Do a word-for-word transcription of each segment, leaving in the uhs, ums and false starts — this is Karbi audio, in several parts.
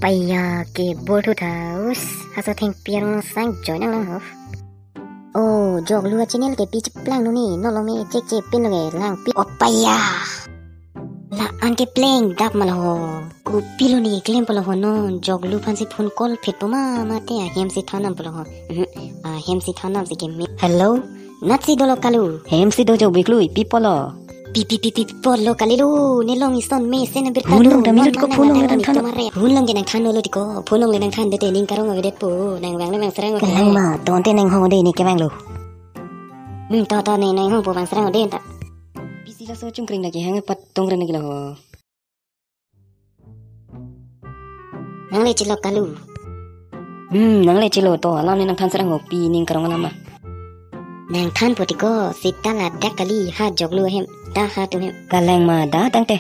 Opaiya ke bor thu tha us. Hasa thengpi arong sang join nang lang ho. Oh, joklu a channel ke pi cheplang nu ni, no long me chek chek pin lo ke lang pi. Opaiya. La-an ke pleng dap ma lo ho. Kopi lo ni klem po lo ho non, joklu aphan si phone call phet po ma mate ahem si than nam po lo ho. Mhm. Ahem si than nam si ke me. Hello. Natsi dolo kalu. Hem si do jo biklui, pi po lo. Pi pi pi pi po lo kali lo, ne long ison me sen birta. Phone long dam lo, ko phone long le dam than. Phone long ke nang than lo tiko, phone long le nang than de te ning karong avedet po, nang vang le vang serang. Kalang ma, ton te nang hong de ne ke vang lo. Hmm, to to ne nang hong po vang serang de ta. Pisi laso chungkring lagi hang pat tong reng lagi lo ho. Nang le chilo kalu. Hmm, nang le chilo to, alam ne nang than serang ho pi ning karong alam ma. Nang than po tiko, sita ladak kali ha joklu ahem, da ha atum hem. Kalang ma da tangte.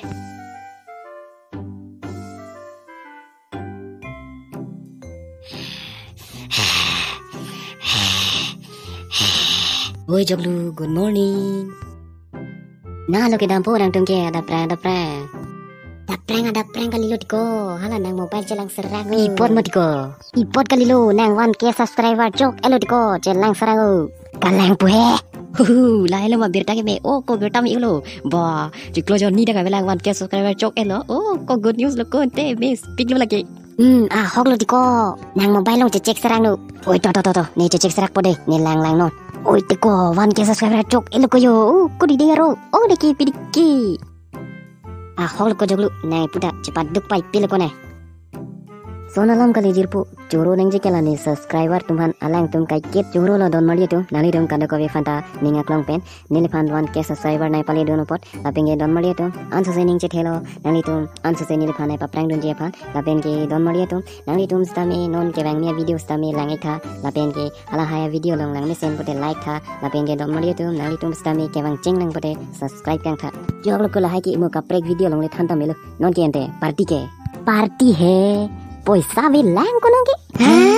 Oi joklu, good morning. Na lo kedam po nangtum ke, adap prang, adap prang. Adap prang, adap prang kali lo tiko. Hala nang mobile chelang serang. Pi pot mo tiko. Pi pot kali lo, nang one K subscriber chok-et lo tiko, chelang serang o. Kalang pu he. Hu hu, lahai lo ma birta ke me. Oh, ko birta me lo. Ba, chiklo jonni dak avelang one K subscriber chok-et lo. Oh, ko good news lo ko te, me speak lo lagi. Hmm, ahok lo tiko. Nang mobile long chechek serang lo. Oi, to to to to. Ne chechek serak po de. Ne lang lang non. Oi, tiko one K subscriber chok-et lo ko yo. Oh, ko didi aro. Oh, diki pidiki. Ahok lo ko joklu. Nai puta chepaduk pai pil ko ne. Son alam kali jirpo. Choro nangji ke la ne subscriber atum aphan alangtum kaiket choro lo don marli atum. Nanglitum kadokave aphanta ning aklong pen. Neliphan one K subscriber nai pale dun apot, lapen ke don marli atum, anso se ning chethelo, nanglitum anso se neliphan nai paprang dunji aphan, lapen ke don marli atum, nanglitum sitame non kevang mi a-video sitame lang-ik tha, lapen ke halahai a-video long lang mesen pote like tha, lapen ke don marli atum, nanglitum sitame kevang cheng lang pote subscribe kang tha. Joklo ko lahai ke imo kaprek video long le than ta melo, non ke ante party ke. Party he, poisa avelang ko non ke? Ha?